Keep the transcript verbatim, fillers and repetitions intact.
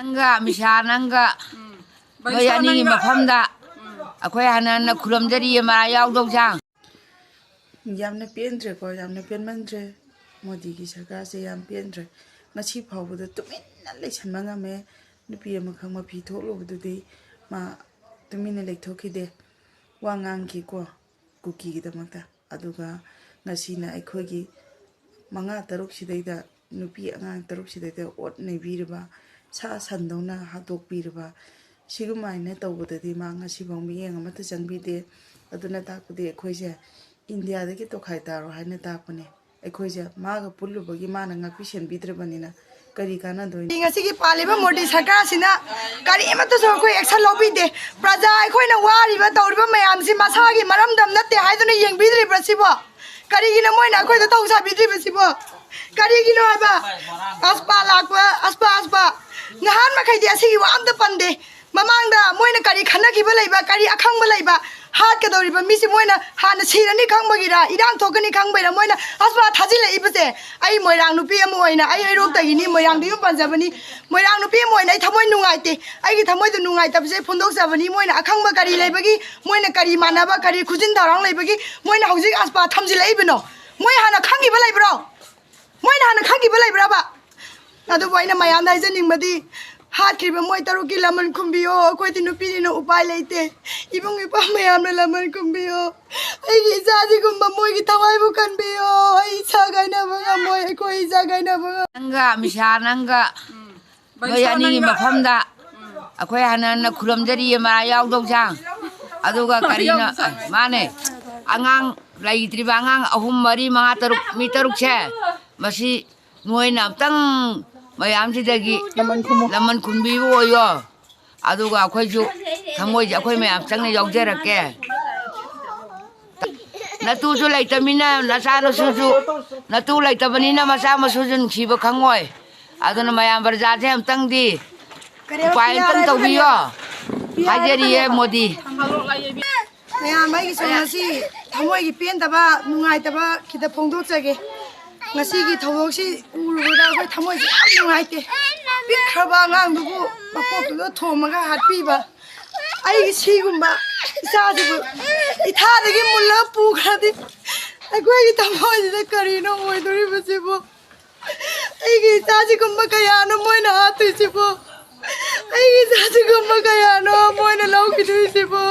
ꯅꯪꯒ, ꯑꯃꯤꯁꯥ ꯅꯪꯒ, ꯎꯝ꯫ ꯅꯣꯏ ꯕꯟꯁꯣ ꯑꯅꯤꯒꯤ ꯅꯪꯒ꯫ ꯃꯐꯝꯗ ꯎꯝ꯫ ꯑꯩꯈꯣꯏ ꯍꯟꯅ ꯍꯟꯅ ꯈꯨꯔꯨꯝꯖꯔꯤꯌꯦ, ꯃꯔꯥ ꯌꯥꯎꯗꯧꯁꯥꯡ꯫ ꯌꯥꯝꯅ ꯄꯦꯟꯗ꯭ꯔꯦꯀꯣ, ꯌꯥꯝꯅ ꯄꯦꯟꯃꯟꯗ꯭ꯔꯦ꯫ ꯃꯣꯗꯤꯒꯤ ꯁꯔꯀꯥꯔꯁꯦ ꯌꯥꯝ ꯄꯦꯟꯗ꯭ꯔꯦ꯫ ꯉꯁꯤ ꯐꯥꯎꯕꯗ ꯇꯨꯃꯤꯟꯅ ꯂꯩꯁꯟꯕ ꯉꯝꯃꯦ꯫ ꯅꯨꯄꯤ ꯑꯃꯈꯛ ꯃꯐꯤ ꯊꯣꯛꯂꯨꯕꯗꯨꯗꯤ ꯃꯥ ꯇꯨꯃꯤꯟꯅ ꯂꯩꯊꯣꯛꯈꯤꯗꯦ꯫ ꯋꯥ ꯉꯥꯡꯈꯤꯀꯣ ꯀꯨꯀꯤꯒꯤꯗꯃꯛꯇ꯫ ꯑꯗꯨꯒ ꯉꯁꯤꯅ ꯑꯩꯈꯣꯏꯒꯤ ꯃꯉꯥ ꯇꯔꯨꯛ ꯁꯤꯗꯩꯗ, ꯅꯨꯄꯤ ꯑꯉꯥꯡ ꯇꯔꯨꯛ ꯁꯤꯗꯩꯗ ꯑꯣꯠ ꯅꯩꯕꯤꯔꯤꯕ, ꯁꯥ ꯁꯟꯗꯧꯅ ꯍꯥꯠꯇꯣꯛꯄꯤꯔꯤꯕ, ꯁꯤꯒꯨꯃꯥꯏꯅ ꯇꯧꯕꯗꯗꯤ ꯃꯥ ꯉꯁꯤꯐꯥꯎ ꯃꯤꯠꯌꯦꯡ ꯑꯃꯠꯇ ꯆꯪꯕꯤꯗꯦ꯫ ꯑꯗꯨꯅ ꯇꯥꯛꯄꯗꯤ ꯑꯩꯈꯣꯏꯁꯦ ꯏꯟꯗꯤꯌꯥꯗꯒꯤ ꯇꯣꯈꯥꯏ ꯇꯥꯔꯣ ꯍꯥꯏꯅ ꯇꯥꯛꯄꯅꯦ꯫ ꯑꯩꯈꯣꯏꯁꯦ ꯃꯥꯒ ꯄꯨꯜꯂꯨꯕꯒꯤ ꯃꯥꯅ ꯉꯥꯛꯄꯤ ꯁꯦꯟꯕꯤꯗ꯭ꯔꯕꯅꯤꯅ ꯀꯔꯤ ꯀꯥꯟꯅꯗꯣꯏꯅꯣ? ꯉꯁꯤꯒꯤ ꯄꯥꯜꯂꯤꯕ ꯃꯣꯗꯤ ꯁꯔꯀꯥꯔꯁꯤꯅ ꯀꯔꯤꯃꯠꯇꯁꯨ ꯑꯩꯈꯣꯏ action ꯂꯧꯕꯤꯗꯦ꯫ ꯄ꯭ꯔꯖꯥ ꯑꯩꯈꯣꯏꯅ ꯋꯥꯔꯤꯕ ꯇꯧꯔꯤꯕ ꯃꯌꯥꯝꯁꯤ ꯃꯁꯥꯒꯤ ꯃꯔꯝꯗꯝ ꯅꯠꯇꯦ ꯍꯥꯏꯗꯨꯅ ꯌꯦꯡꯕꯤꯗ꯭ꯔꯤꯕ꯭ꯔꯥ ꯁꯤꯕꯣ? ꯀꯔꯤꯒꯤꯅꯣ ꯃꯣꯏꯅ ꯑꯩꯈꯣꯏꯗ ꯇꯧ ꯁꯥꯕꯤꯗ꯭ꯔꯤꯕꯁꯤꯕꯣ? ꯀꯔꯤꯒꯤꯅꯣ ꯍꯥꯏꯕ? ꯑꯁꯄꯥ ꯂꯥꯛꯄ, ꯑꯁꯄꯥ, ꯑꯁꯄꯥ꯫ ꯅꯍꯥꯟ ꯃꯈꯩꯗꯤ ꯑꯁꯤꯒꯤ ꯋꯥ ꯑꯝꯇ ꯄꯟꯗꯦ꯫ ꯃꯃꯥꯡꯗ ꯃꯣꯏꯅ ꯀꯔꯤ ꯈꯟꯅꯈꯤꯕ ꯂꯩꯕ, ꯀꯔꯤ ꯑꯈꯪꯕ ꯂꯩꯕ? ꯍꯥꯠꯀꯗꯧꯔꯤꯕ ꯃꯤꯁꯤ ꯃꯣꯏꯅ ꯍꯥꯟꯅ ꯁꯤꯔꯅꯤ ꯈꯪꯕꯒꯤꯔ, ꯏꯔꯥꯡ ꯊꯣꯛꯀꯅꯤ ꯈꯪꯕꯩꯔ ꯃꯣꯏꯅ ꯑꯁꯄꯥ ꯊꯥꯖꯤꯜꯂꯛꯏꯕꯁꯦ? ꯑꯩ ꯃꯣꯏꯔꯥꯡ ꯅꯨꯄꯤ ꯑꯃ ꯑꯣꯏꯅ, ꯑꯩ ꯍꯩꯔꯣꯛꯇꯒꯤꯅꯤ, ꯃꯣꯏꯔꯥꯡꯗ ꯌꯨꯝ ꯄꯥꯟꯖꯕꯅꯤ꯫ ꯃꯣꯏꯔꯥꯡ ꯅꯨꯄꯤ ꯑꯃ ꯑꯣꯏꯅ ꯑꯩ ꯊꯃꯣꯏ ꯅꯨꯡꯉꯥꯏꯇꯦ꯫ ꯑꯩꯒꯤ ꯊꯃꯣꯏꯗ ꯅꯨꯡꯉꯥꯏꯇꯕꯁꯦ ꯐꯣꯡꯗꯣꯛꯆꯕꯅꯤ꯫ ꯃꯣꯏꯅ ꯑꯈꯪꯕ ꯀꯔꯤ ꯂꯩꯕꯒꯤ, ꯃꯣꯏꯅ ꯀꯔꯤ ꯃꯥꯟꯅꯕ, ꯀꯔꯤ ꯈꯨꯖꯤꯟ ꯊꯧꯔꯥꯡ ꯂꯩꯕꯒꯤ ꯃꯣꯏꯅ ꯍꯧꯖꯤꯛ ꯑꯁꯄꯥ ꯊꯝꯖꯤꯜꯂꯛꯏꯕꯅꯣ? ꯃꯣꯏ ꯍꯥꯟꯅ ꯈꯪꯈꯤꯕ ꯂꯩꯕ꯭ꯔꯣ? ꯃꯣꯏꯅ ꯍꯥꯟꯅ ꯈꯪꯈꯤꯕ ꯂꯩꯕ꯭ꯔꯕ? ꯑꯗꯨꯕꯨ ꯑꯩꯅ ꯃꯌꯥꯝꯗ ꯍꯥꯏꯖꯅꯤꯡꯕꯗꯤ, ꯍꯥꯠꯈ꯭ꯔꯤꯕ ꯃꯣꯏ ꯇꯔꯨꯛꯀꯤ ꯂꯃꯟ ꯈꯨꯝꯕꯤꯌꯣ꯫ ꯑꯩꯈꯣꯏꯗꯤ ꯅꯨꯄꯤꯅꯤꯅ ꯎꯄꯥꯏ ꯂꯩꯇꯦ꯫ ꯏꯕꯨꯡ ꯏꯄ꯭ꯋꯥ ꯃꯌꯥꯝꯅ ꯂꯃꯟ ꯈꯨꯝꯕꯤꯌꯣ꯫ ꯑꯩꯒꯤ ꯏꯆꯥꯁꯤꯒꯨꯝꯕ ꯃꯣꯏꯒꯤ ꯊꯋꯥꯏꯕꯨ ꯀꯟꯕꯤꯌꯣ꯫ ꯑꯩ ꯏꯆꯥ ꯀꯥꯏꯅꯕ ꯉꯝꯃꯣꯏ꯫ ꯑꯩꯈꯣꯏ ꯏꯆꯥ ꯀꯥꯏꯅꯕ ꯉꯝꯃꯣꯏ꯫ ꯅꯪꯒ, ꯑꯃꯤꯁꯥ ꯅꯪꯒ, ꯎꯝ꯫ ꯅꯣꯏ ꯕꯟꯁꯣ ꯑꯅꯤꯒꯤ ꯅꯪꯒ꯫ ꯃꯐꯝꯗ ꯎꯝ꯫ ꯑꯩꯈꯣꯏ ꯍꯟꯅ ꯍꯟꯅ ꯈꯨꯔꯨꯝꯖꯔꯤꯌꯦ, ꯃꯔꯥ ꯌꯥꯎꯗꯧꯁꯥꯡ꯫ ꯑꯗꯨꯒ ꯀꯔꯤꯅꯣ, ꯃꯥꯅꯦ, ꯑꯉꯥꯡ ꯂꯩꯇ꯭ꯔꯤꯕ ꯑꯉꯥꯡ ꯑꯍꯨꯝ, ꯃꯔꯤ, ꯃꯉꯥ, ꯇꯔꯨꯛ, ꯃꯤ ꯇꯔꯨꯛꯁꯦ, ꯃꯁꯤ ꯅꯣꯏꯅ ꯑꯝꯇꯪ ꯃꯌꯥꯝꯁꯤꯗꯒꯤ ꯂꯃꯟ ꯈꯨꯝꯃꯨ꯫ ꯂꯃꯟ ꯈꯨꯝꯕꯤꯕ ꯑꯣꯏꯌꯣ꯫ ꯑꯗꯨꯒ ꯑꯩꯈꯣꯏꯁꯨ ꯊꯃꯣꯏꯁꯦ ꯑꯩꯈꯣꯏ ꯃꯌꯥꯝ ꯆꯪꯅ ꯌꯥꯎꯖꯔꯛꯀꯦ꯫ ꯅꯇꯨꯁꯨ ꯂꯩꯇꯃꯤꯅ ꯅꯆꯥꯅꯁꯨꯁꯨ, ꯅꯇꯨ ꯂꯩꯇꯕꯅꯤꯅ ꯃꯆꯥ ꯃꯁꯨꯁꯨ ꯅꯨꯡꯁꯤꯕ ꯈꯪꯉꯣꯏ꯫ ꯑꯗꯨꯅ ꯃꯌꯥꯝ ꯄ꯭ꯔꯖꯥꯁꯦ ꯑꯝꯇꯪꯗꯤ ꯀꯔꯦꯕ ꯎꯄꯥꯏ ꯑꯝꯇꯪ ꯄꯤꯌꯥꯔ ꯇꯧꯕꯤꯌꯣ꯫ ꯀꯔꯦꯕ? ꯍꯥꯏꯖꯔꯤꯌꯦ ꯄꯤꯌꯥꯔ ꯃꯣꯗꯤ꯫ ꯃꯌꯥꯝ, ꯑꯩꯒꯤꯁꯨ ꯉꯁꯤ ꯊꯃꯣꯏꯒꯤ ꯄꯦꯟꯗꯕ, ꯅꯨꯡꯉꯥꯏꯇꯕ ꯈꯤꯇ ꯐꯣꯡꯗꯣꯛꯆꯒꯦ꯫ ꯉꯁꯤꯒꯤ ꯊꯧꯗꯣꯛꯁꯤ ꯎꯔꯨꯕꯗ ꯑꯩꯈꯣꯏ ꯊꯃꯣꯏꯁꯤ ꯌꯥꯝ ꯅꯨꯡꯉꯥꯏꯇꯦ꯫ ꯄꯤꯛꯈ꯭ꯔꯕ ꯑꯉꯥꯡꯗꯨꯕꯨ ꯃꯀꯣꯛꯇꯨꯗ ꯊꯣꯝꯃꯒ ꯍꯥꯠꯄꯤꯕ꯫ ꯑꯩꯒꯤ ꯁꯤꯒꯨꯝꯕ ꯏꯆꯥꯁꯤꯕꯨ ꯏꯊꯥꯗꯒꯤ ꯃꯨꯜꯂꯒ ꯄꯨꯈ꯭ꯔꯗꯤ ꯑꯩꯈꯣꯏꯒꯤ ꯊꯃꯣꯏꯁꯤꯗ ꯀꯔꯤꯅꯣ ꯑꯣꯏꯗꯣꯔꯤꯕꯁꯤꯕꯨ? ꯑꯩꯒꯤ ꯏꯆꯥꯁꯤꯒꯨꯝꯕ ꯀꯌꯥꯅꯣ ꯃꯣꯏꯅ ꯍꯥꯠꯇꯣꯏꯁꯤꯕꯨ? ꯑꯩꯒꯤ ꯏꯆꯥꯁꯤꯒꯨꯝꯕ ꯀꯌꯥꯅꯣ ꯃꯣꯏꯅ ꯂꯧꯈꯤꯗꯣꯏꯁꯤꯕꯨ?